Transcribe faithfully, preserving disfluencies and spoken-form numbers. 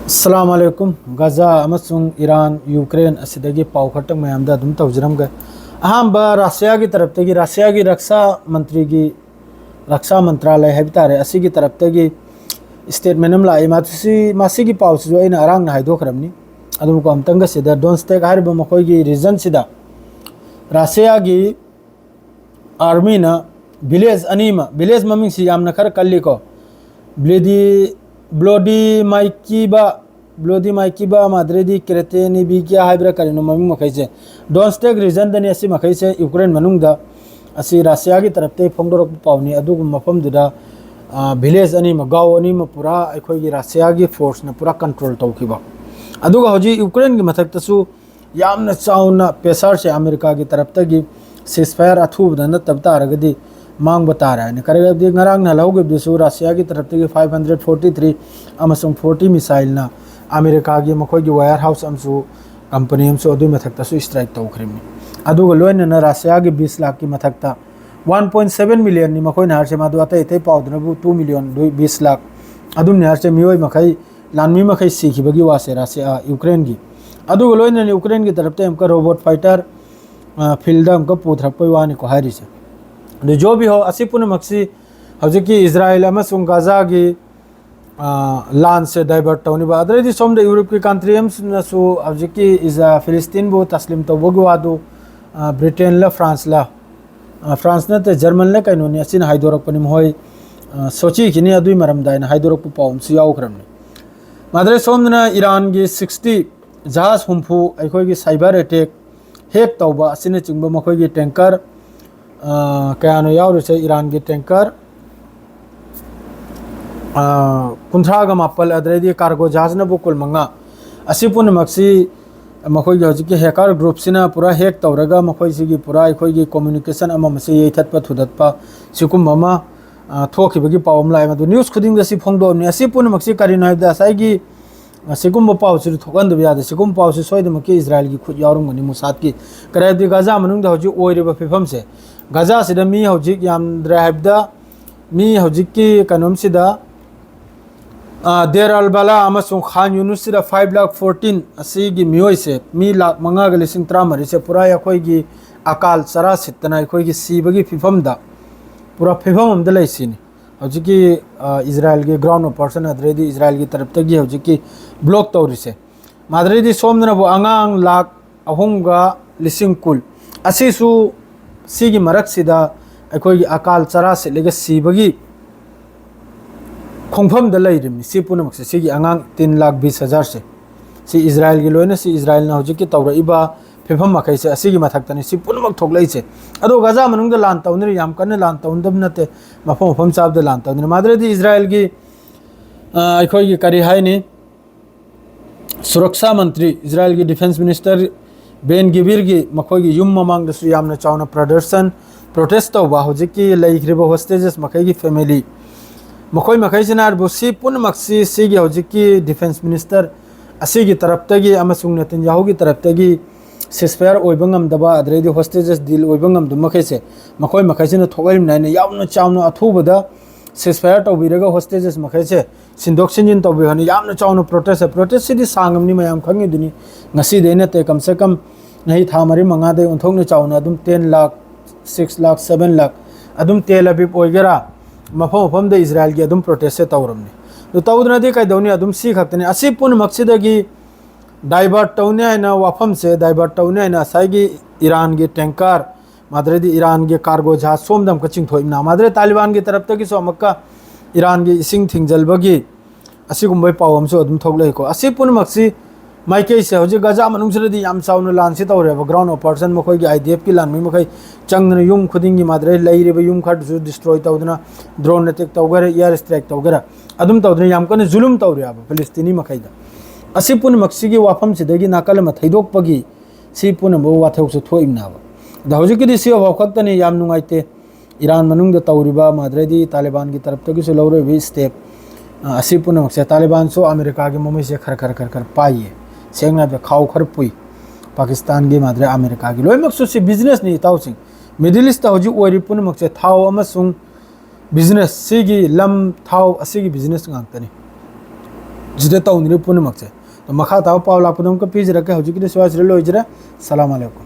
ꯑꯁꯂꯥꯝ ꯑꯂꯩꯀꯨꯝ꯫ ꯒꯥꯖꯥ ꯑꯃꯁꯨꯡ Iran, Ukraine ꯑꯁꯤꯗꯒꯤ ꯄꯥꯎ ꯈꯔꯇꯪ ꯃꯌꯥꯝꯗ ꯑꯗꯨꯝ ꯇꯧꯖꯔꯝꯒꯦ꯫ ꯑꯍꯥꯟꯕ, ꯔꯁꯤꯌꯥꯒꯤ ꯇꯔꯞꯇꯒꯤ, ꯔꯁꯤꯌꯥꯒꯤ ꯔꯛꯁꯥ ꯃꯟꯇ꯭ꯔꯤꯒꯤ, ꯔꯛꯁꯥ ꯃꯟꯇ꯭ꯔꯥꯂꯌ ꯍꯥꯏꯕ ꯇꯥꯔꯦ, ꯑꯁꯤꯒꯤ ꯇꯔꯞꯇꯒꯤ statement ꯑꯃ ꯂꯥꯛꯏ꯫ ꯃꯁꯤ, ꯃꯁꯤꯒꯤ ꯄꯥꯎꯁꯤꯁꯨ ꯑꯩꯅ ꯑꯔꯥꯡꯅ ꯍꯥꯏꯗꯣꯛꯈ꯭ꯔꯕꯅꯤ꯫ ꯑꯗꯨꯕꯨ ꯑꯃꯨꯛꯇꯪꯒ ꯁꯤꯗ ꯗꯣꯟꯁꯇꯦꯛ ꯍꯥꯏꯔꯤꯕ ꯃꯈꯣꯏꯒꯤ regionꯁꯤꯗ ꯔꯁꯤꯌꯥꯒꯤ armyꯅ village ꯑꯅꯤꯃ, village ꯃꯃꯤꯡꯁꯤ ꯌꯥꯝꯅ ꯈꯔ ꯀꯜꯂꯤꯀꯣ, ꯕ꯭ꯂꯦꯗꯤ, ꯕ꯭ꯂꯣꯗꯤ ꯃꯥꯏꯀꯤꯕ, ꯕ꯭ꯂꯣꯗꯤ ꯃꯥꯏꯀꯤꯕ, ꯃꯥꯗ꯭ꯔꯦꯗꯤ ꯀ꯭ꯔꯦꯇꯦꯅꯤꯕꯤꯀꯤꯌꯥ ꯍꯥꯏꯕ꯭ꯔꯥ ꯀꯔꯤꯅꯣ ꯃꯃꯤꯡ ꯃꯈꯩꯁꯦ, ꯗꯣꯟꯁꯇꯦꯛ regionꯗꯅꯤ꯫ ꯑꯁꯤ ꯃꯈꯩꯁꯦ ꯌꯨꯀ꯭ꯔꯦꯟ ꯃꯅꯨꯡꯗ, ꯑꯁꯤ ꯔꯁꯤꯌꯥꯒꯤ ꯇꯔꯞꯇꯒꯤ ꯐꯣꯡꯗꯣꯔꯛꯄ ꯄꯥꯎꯅꯤ꯫ ꯑꯗꯨꯒꯨꯝꯕ ꯃꯐꯝꯗꯨꯗ, ꯑ, village ꯑꯅꯤꯃ, ꯒꯥꯎ ꯑꯅꯤꯃ ꯄꯨꯔꯥ ꯑꯩꯈꯣꯏꯒꯤ ꯔꯁꯤꯌꯥꯒꯤ forceꯅ ꯄꯨꯔꯥ control ꯇꯧꯈꯤꯕ꯫ ꯑꯗꯨꯒ ꯍꯧꯖꯤꯛ ꯌꯨꯀ꯭ꯔꯦꯟꯒꯤ ꯃꯊꯛꯇꯁꯨ ꯌꯥꯝꯅ ꯆꯥꯎꯅ pressureꯁꯦ ꯑꯃꯦꯔꯤꯀꯥꯒꯤ ꯇꯔꯞꯇꯒꯤ ceasefire ꯑꯊꯨꯕꯗ ꯅꯠꯇꯕ ꯇꯥꯔꯒꯗꯤ ꯃꯥꯡꯕ ꯇꯥꯔꯦ ꯍꯥꯏꯅ꯫ ꯀꯔꯤꯒꯤꯅꯣ ꯍꯥꯏꯕꯗꯤ ꯉꯔꯥꯡ ꯅꯍꯥꯟ ꯂꯧꯈꯤꯕꯗꯨꯁꯨ ꯔꯁꯤꯌꯥꯒꯤ ꯇꯔꯞꯇꯒꯤ five hundred forty three ꯑꯃꯁꯨꯡ forty missileꯅ ꯑꯃꯦꯔꯤꯀꯥꯒꯤ ꯃꯈꯣꯏꯒꯤ warehouse ꯑꯃꯁꯨ, company ꯑꯃꯁꯨ ꯑꯗꯨꯒꯤ ꯃꯊꯛꯇꯁꯨ strike ꯇꯧꯈ꯭ꯔꯤꯕꯅꯤ꯫ ꯑꯗꯨꯒ ꯂꯣꯏꯅꯅ ꯔꯁꯤꯌꯥꯒꯤ ꯕꯤꯁ ꯂꯥꯈꯀꯤ ꯃꯊꯛꯇ, one point seven millionꯅꯤ ꯃꯈꯣꯏꯅ ꯍꯥꯏꯔꯤꯁꯦ, ꯃꯗꯨ ꯑꯇꯩ ꯑꯇꯩ ꯄꯥꯎꯗꯅꯕꯨ two million, ꯕꯤꯁ ꯂꯥꯈ ꯑꯗꯨꯝꯅꯤ ꯍꯥꯏꯔꯤꯁꯦ, ꯃꯤꯑꯣꯏ ꯃꯈꯩ, ꯂꯥꯟꯃꯤ ꯃꯈꯩ ꯁꯤꯈꯤꯕꯒꯤ ꯋꯥꯁꯦ ꯔꯁꯤꯌꯥ, ꯌꯨꯀ꯭ꯔꯦꯟꯒꯤ꯫ ꯑꯗꯨꯒ ꯂꯣꯏꯅꯅ ꯌꯨꯀ꯭ꯔꯦꯟꯒꯤ ꯇꯔꯞꯇ ꯑꯃꯨꯛꯀ robot fighter, ꯑ, fieldꯗ ꯑꯃꯨꯛꯀ ꯄꯨꯊꯔꯛꯄꯩ ꯋꯥꯅꯤꯀꯣ ꯍꯥꯏꯔꯤꯁꯦ꯫ ꯑꯗꯨ ꯖꯣꯕꯤ ꯍꯣ, ꯑꯁꯤ ꯄꯨꯝꯅꯃꯛꯁꯤ ꯍꯧꯖꯤꯛꯀꯤ ꯏꯖꯔꯥꯏꯜ ꯑꯃꯁꯨꯡ ꯒꯥꯖꯥꯒꯤ, ꯑ, ꯂꯥꯟꯁꯦ divert ꯇꯧꯅꯤꯕ꯫ ꯑꯗꯨꯗꯩꯗꯤ ꯁꯣꯝꯗ ꯌꯨꯔꯣꯞꯀꯤ country ꯑꯃꯁꯤꯅꯁꯨ ꯍꯧꯖꯤꯛꯀꯤ ꯏꯖ-, ꯐꯤꯂꯤꯁꯇꯤꯟꯕꯨ ꯇꯁꯂꯤꯝ ꯇꯧꯕꯒꯤ ꯋꯥꯗꯨ, ꯑ, ꯕ꯭ꯔꯤꯇꯦꯟꯂ ꯐ꯭ꯔꯥꯟꯁꯂ, ꯑ, ꯐ꯭ꯔꯥꯟꯁ ꯅꯠꯇꯦ, ꯖꯔꯃꯟꯂ ꯀꯩꯅꯣꯅꯤ, ꯑꯁꯤꯅ ꯍꯥꯏꯗꯣꯔꯛꯄꯅꯤ꯫ ꯃꯈꯣꯏ, ꯑ, ꯁꯣꯆꯤꯈꯤꯅꯤ ꯑꯗꯨꯒꯤ ꯃꯔꯝꯗ ꯍꯥꯏꯅ ꯍꯥꯏꯗꯣꯔꯛꯄ ꯄꯥꯎ ꯑꯃꯁꯨ ꯌꯥꯎꯈ꯭ꯔꯕꯅꯤ꯫ ꯃꯥꯗ꯭ꯔꯦ ꯁꯣꯝꯗꯅ ꯏꯔꯥꯟꯒꯤ sixty, ꯖꯍꯥꯖ ꯍꯨꯝꯐꯨ ꯑꯩꯈꯣꯏꯒꯤ cyber attack, hack ꯇꯧꯕ ꯑꯁꯤꯅꯆꯤꯡꯕ ꯃꯈꯣꯏꯒꯤ tanker, ꯑ, ꯀꯌꯥꯅꯣ ꯌꯥꯎꯔꯤꯁꯦ, ꯏꯔꯥꯟꯒꯤ tanker, ꯑ, ꯀꯨꯟꯊ꯭ꯔꯥꯒ ꯃꯥꯄꯜ, ꯑꯗꯨꯗꯩꯗꯤ cargo ꯖꯍꯥꯖꯅꯕꯨ ꯀꯨꯟꯃꯉꯥ꯫ ꯑꯁꯤ ꯄꯨꯝꯅꯃꯛꯁꯤ ꯃꯈꯣꯏꯒꯤ ꯍꯧꯖꯤꯛꯀꯤ hacker groupꯁꯤꯅ ꯄꯨꯔꯥ hack ꯇꯧꯔꯒ ꯃꯈꯣꯏꯁꯤꯒꯤ ꯄꯨꯔꯥ ꯑꯩꯈꯣꯏꯒꯤ communication ꯑꯃ ꯑꯃꯁꯤ ꯌꯩꯊꯠꯄ ꯊꯨꯗꯠꯄ ꯁꯤꯒꯨꯝꯕ ꯑꯃ, ꯑ, ꯊꯣꯛꯈꯤꯕꯒꯤ ꯄꯥꯎ ꯑꯃ ꯂꯥꯛꯑꯦ꯫ ꯃꯗꯨ news ꯈꯨꯗꯤꯡꯗ ꯁꯤ ꯐꯣꯡꯗꯣꯛꯑꯕꯅꯤ꯫ ꯑꯁꯤ ꯄꯨꯝꯅꯃꯛꯁꯤ ꯀꯔꯤꯅꯣ ꯍꯥꯏꯕꯗ ꯉꯁꯥꯏꯒꯤ, ꯑ, ꯁꯤꯒꯨꯝꯕ ꯄꯥꯎꯁꯤꯗꯤ ꯊꯣꯛꯍꯟꯗꯕ ꯌꯥꯗꯦ꯫ ꯁꯤꯒꯨꯝꯕ ꯄꯥꯎꯁꯤ ꯁꯣꯏꯗꯅꯃꯛꯀꯤ ꯏꯖꯔꯥꯏꯜꯒꯤ ꯈꯨꯠ ꯌꯥꯎꯔꯝꯒꯅꯤ, ꯃꯨꯁꯥꯗꯀꯤ꯫ ꯀꯔꯤ ꯍꯥꯏꯕꯗꯤ ꯒꯥꯖꯥ ꯃꯅꯨꯡꯗ ꯍꯧꯖꯤꯛ ꯑꯣꯏꯔꯤꯕ ꯐꯤꯕꯝꯁꯦ, ꯒꯥꯖꯥꯁꯤꯗ ꯃꯤ ꯍꯧꯖꯤꯛ ꯌꯥꯝꯗ꯭ꯔꯦ ꯍꯥꯏꯕꯗ, ꯃꯤ ꯍꯧꯖꯤꯛꯀꯤ ꯀꯩꯅꯣꯝꯁꯤꯗ ꯑ, ꯗꯦꯔ ꯑꯜ ꯕꯂꯥ ꯑꯃꯁꯨꯡ ꯈꯥꯟ ꯌꯨꯅꯨꯁꯁꯤꯗ five lakh fourteen ꯑꯁꯤꯒꯤ ꯃꯤꯑꯣꯏꯁꯦ, ꯃꯤ ꯂꯥꯈ ꯃꯉꯥꯒ ꯂꯤꯁꯤꯡ ꯇꯔꯥꯃꯔꯤꯁꯦ ꯄꯨꯔꯥ ꯑꯩꯈꯣꯏꯒꯤ ꯑꯀꯥꯜ ꯆꯔꯥ ꯁꯤꯠꯇꯅ ꯑꯩꯈꯣꯏꯒꯤ ꯁꯤꯕꯒꯤ ꯐꯤꯕꯝꯗ, ꯄꯨꯔꯥ ꯐꯤꯕꯝ ꯑꯃꯗ ꯂꯩꯁꯤꯅꯤ꯫ ꯍꯧꯖꯤꯛꯀꯤ, ꯑ, ꯏꯖꯔꯥꯌꯦꯜꯒꯤ ground operation ꯑꯗꯨꯗꯩꯗꯤ ꯏꯖꯔꯥꯌꯦꯜꯒꯤ ꯇꯔꯞꯇꯒꯤ ꯍꯧꯖꯤꯛꯀꯤ block ꯇꯧꯔꯤꯁꯦ꯫ ꯃꯥꯗꯨꯗꯩꯗꯤ ꯁꯣꯝꯗꯅꯕꯨ ꯑꯉꯥꯡ ꯂꯥꯈ ꯑꯍꯨꯝꯒ ꯂꯤꯁꯤꯡ ꯀꯨꯟ꯫ ꯑꯁꯤꯁꯨ ꯁꯤꯒꯤ ꯃꯔꯛꯁꯤꯗ ꯑꯩꯈꯣꯏꯒꯤ ꯑꯀꯥꯜ ꯆꯔꯥ ꯁꯤꯠꯂꯒ ꯁꯤꯕꯒꯤ ꯈꯣꯡꯐꯝꯗ ꯂꯩꯔꯤꯕꯅꯤ꯫ ꯁꯤ ꯄꯨꯝꯅꯃꯛꯁꯦ, ꯁꯤꯒꯤ ꯑꯉꯥꯡ ꯇꯤꯟ ꯂꯥꯈ ꯕꯤꯁ ꯍꯖꯥꯔꯁꯦ, ꯁꯤ ꯏꯖꯔꯥꯌꯦꯜꯒꯤ ꯂꯣꯏꯅ, ꯁꯤ ꯏꯖꯔꯥꯌꯦꯜꯅ ꯍꯧꯖꯤꯛꯀꯤ ꯇꯧꯔꯛꯏꯕ ꯐꯤꯕꯝ ꯃꯈꯩꯁꯦ, ꯑꯁꯤꯒꯤ ꯃꯊꯛꯇꯅꯤ ꯁꯤ ꯄꯨꯝꯅꯃꯛ ꯊꯣꯛꯂꯛꯏꯁꯦ꯫ ꯑꯗꯣ ꯒꯖꯥ ꯃꯅꯨꯡꯗ ꯂꯥꯟ ꯇꯧꯅꯔꯤ, ꯌꯥꯝ ꯀꯟꯅ ꯂꯥꯟ ꯇꯧꯅꯗꯕ ꯅꯠꯇꯦ, ꯃꯐꯝ ꯃꯐꯝ ꯆꯥꯕꯗ ꯂꯥꯟ ꯇꯧꯅꯔꯤ꯫ ꯃꯥꯗ꯭ꯔꯗꯤ ꯏꯖꯔꯥꯌꯦꯜꯒꯤ, ꯑ, ꯑꯩꯈꯣꯏꯒꯤ ꯀꯔꯤ ꯍꯥꯏꯅꯤ, ꯁꯨꯔꯛꯁꯥ ꯃꯟꯇ꯭ꯔꯤ, ꯏꯖꯔꯥꯌꯦꯜꯒꯤ defence minister ꯕꯦꯟ ꯒꯤꯕꯤꯔꯒꯤ ꯃꯈꯣꯏꯒꯤ ꯌꯨꯝ ꯃꯃꯥꯡꯗꯁꯨ ꯌꯥꯝꯅ ꯆꯥꯎꯅ ꯄ꯭ꯔꯗꯔꯁꯟ, protest ꯇꯧꯕ, ꯍꯧꯖꯤꯛꯀꯤ ꯂꯩꯈ꯭ꯔꯤꯕ hostages ꯃꯈꯩꯒꯤ family, ꯃꯈꯣꯏ ꯃꯈꯩꯁꯤꯅ ꯍꯥꯏꯔꯤꯕ ꯁꯤ ꯄꯨꯝꯅꯃꯛꯁꯤ ꯁꯤꯒꯤ ꯍꯧꯖꯤꯛꯀꯤ defence minister ꯑꯁꯤꯒꯤ ꯇꯔꯞꯇꯒꯤ ꯑꯃꯁꯨꯡ ꯅꯦꯇꯟꯌꯥꯍꯨꯒꯤ ꯇꯔꯞꯇꯒꯤ ceasefire ꯑꯣꯏꯕ ꯉꯝꯗꯕ, ꯑꯗꯨꯗꯩꯗꯤ hostages deal ꯑꯣꯏꯕ ꯉꯝꯗꯕ ꯃꯈꯩꯁꯦ, ꯃꯈꯣꯏ ꯃꯈꯩꯁꯤꯅ ꯊꯣꯛꯂꯛꯏꯕꯅꯤ ꯍꯥꯏꯅ ꯌꯥꯝꯅ ꯆꯥꯎꯅ ꯑꯊꯨꯕꯗ ceasefire ꯇꯧꯕꯤꯔꯒ hostages ꯃꯈꯩꯁꯦ ꯁꯤꯟꯗꯣꯛ ꯁꯤꯟꯖꯤꯟ ꯇꯧꯕꯤꯌꯨ ꯍꯥꯏꯅ ꯌꯥꯝꯅ ꯆꯥꯎꯅ protest꯫ Protest ꯁꯤꯗꯤ ꯁꯥꯡꯉꯕꯅꯤ, ꯃꯌꯥꯝ ꯈꯪꯉꯤꯗꯨꯅꯤ, ꯉꯁꯤꯗꯩ ꯅꯠꯇꯦ, ꯀꯝ ꯁꯦ ꯀꯝ ꯆꯍꯤ ꯊꯥ ꯃꯔꯤ ꯃꯉꯥꯗꯩ ꯑꯣꯟꯊꯣꯛꯅ ꯆꯥꯎꯅ ꯑꯗꯨꯝ ten lakh, six lakh, seven lakh ꯑꯗꯨꯝ ꯇꯦꯜ ꯑꯕꯤꯕ ꯑꯣꯏꯒꯦꯔꯥ, ꯃꯐꯝ ꯃꯐꯝꯗ ꯏꯖꯔꯥꯌꯦꯜꯒꯤ ꯑꯗꯨꯝ protest ꯁꯦ ꯇꯧꯔꯕꯅꯤ꯫ ꯑꯗꯨ ꯇꯧꯗꯅꯗꯤ ꯀꯩꯗꯧꯅꯤ? ꯑꯗꯨꯝ ꯁꯤ ꯈꯛꯇꯅꯤ꯫ ꯑꯁꯤ ꯄꯨꯝꯅꯃꯛꯁꯤꯗꯒꯤ divert ꯇꯧꯅꯤ ꯍꯥꯏꯅ, ꯋꯥꯐꯝꯁꯦ divert ꯇꯧꯅꯤ ꯍꯥꯏꯅ ꯉꯁꯥꯏꯒꯤ ꯏꯔꯥꯟꯒꯤ tanker, ꯃꯗꯨꯗꯩꯗꯤ ꯏꯔꯥꯟꯒꯤ cargo ꯖꯍꯥꯖ ꯁꯣꯝꯗ ꯑꯃꯨꯛꯀ ꯆꯤꯡꯊꯣꯛꯏꯕꯅ, ꯃꯗꯨꯗꯩ ꯇꯥꯂꯤꯕꯥꯟꯒꯤ ꯇꯔꯞꯇꯒꯤꯁꯨ ꯑꯃꯨꯛꯀ ꯏꯔꯥꯟꯒꯤ ꯏꯁꯤꯡ ꯊꯤꯡꯖꯤꯜꯕꯒꯤ ꯑꯁꯤꯒꯨꯝꯕꯒꯤ ꯄꯥꯎ ꯑꯃꯁꯨ ꯑꯗꯨꯝ ꯊꯣꯛꯂꯛꯏꯀꯣ꯫ ꯑꯁꯤ ꯄꯨꯝꯅꯃꯛꯁꯤ ꯃꯥꯏꯀꯩꯁꯦ ꯍꯧꯖꯤꯛ ꯒꯖꯥ ꯃꯅꯨꯡꯁꯤꯗꯗꯤ ꯌꯥꯝ ꯆꯥꯎꯅ ꯂꯥꯟꯁꯤ ꯇꯧꯔꯦꯕ꯫ Ground operation ꯃꯈꯣꯏꯒꯤ IDF ꯀꯤ ꯂꯥꯟꯃꯤ ꯃꯈꯩ ꯆꯪꯗꯅ ꯌꯨꯝ ꯈꯨꯗꯤꯡꯒꯤ ꯃꯥꯗ꯭ꯔꯦ ꯂꯩꯔꯤꯕ ꯌꯨꯝ ꯈꯔꯗꯨꯁꯨ destroy ꯇꯧꯗꯅ, drone attack ꯇꯧꯒꯦꯔꯥ, air strike ꯇꯧꯒꯦꯔꯥ, ꯑꯗꯨꯝ ꯇꯧꯗꯅ ꯌꯥꯝ ꯀꯟꯅ ꯖꯨꯂꯨꯝ ꯇꯧꯔꯦꯕ ꯐꯤꯂꯤꯁꯇꯤꯅꯤ ꯃꯈꯩꯗ꯫ ꯑꯁꯤ ꯄꯨꯝꯅꯃꯛꯁꯤꯒꯤ ꯋꯥꯐꯝꯁꯤꯗꯒꯤ ꯅꯥꯀꯜ ꯑꯃ ꯊꯩꯗꯣꯛꯄꯒꯤ ꯁꯤ ꯄꯨꯝꯅꯃꯛ ꯋꯥꯊꯣꯛꯁꯦ ꯊꯣꯛꯏꯕꯅꯦꯕ꯫ ꯑꯗ ꯍꯧꯖꯤꯛꯀꯤꯗꯤ ꯁꯤ ꯑꯐꯥꯎ ꯈꯛꯇꯅꯤ, ꯌꯥꯝ ꯅꯨꯡꯉꯥꯏꯇꯦ꯫ ꯏꯔꯥꯟ ꯃꯅꯨꯡꯗ ꯇꯧꯔꯤꯕ, ꯃꯗꯨꯗꯩꯗꯤ ꯇꯥꯂꯤꯕꯥꯟꯒꯤ ꯇꯔꯞꯇꯒꯤꯁꯨ ꯂꯧꯔꯛꯏꯕ step, ꯑ, ꯑꯁꯤ ꯄꯨꯝꯅꯃꯛꯁꯦ, ꯇꯥꯂꯤꯕꯥꯟꯁꯨ ꯑꯃꯦꯔꯤꯀꯥꯒꯤ ꯃꯃꯩꯁꯦ ꯈꯔ ꯈꯔ ꯈꯔ ꯈꯔ ꯄꯥꯏꯌꯦ꯫ ꯁꯦꯡꯅ ꯍꯥꯏꯕꯗ ꯈꯥꯎ ꯈꯔ ꯄꯨꯏ꯫ ꯄꯥꯀꯤꯁꯇꯥꯟꯒꯤ, ꯃꯗꯨꯗꯩ ꯑꯃꯦꯔꯤꯀꯥꯒꯤ, ꯂꯣꯏꯅꯃꯛꯁꯨ ꯁꯤ business ꯅꯤ, ꯏꯇꯥꯎꯁꯤꯡ꯫ Middle East ꯇ ꯍꯧꯖꯤꯛ ꯑꯣꯏꯔꯤꯕ ꯄꯨꯝꯅꯃꯛꯁꯦ ꯊꯥꯎ ꯑꯃꯁꯨꯡ business, ꯁꯤꯒꯤ ꯂꯝ ꯊꯥꯎ ꯑꯁꯤꯒꯤ business ꯉꯥꯛꯇꯅꯤ꯫ ꯁꯤꯗ ꯇꯧꯅꯔꯤꯕ ꯄꯨꯝꯅꯃꯛꯁꯦ꯫ ꯑꯗꯣ ꯃꯈꯥ ꯇꯥꯕ ꯄꯥꯎ ꯂꯥꯛꯄꯗ ꯑꯃꯨꯛꯀ ꯄꯤꯖꯔꯛꯀꯦ꯫ ꯍꯧꯖꯤꯛꯀꯤꯗꯤ ꯁ꯭ꯋꯥꯏꯁꯤꯗ ꯂꯣꯏꯖꯔꯦ꯫ ꯁꯂꯥꯝ ꯑꯂꯩꯀꯨꯝ꯫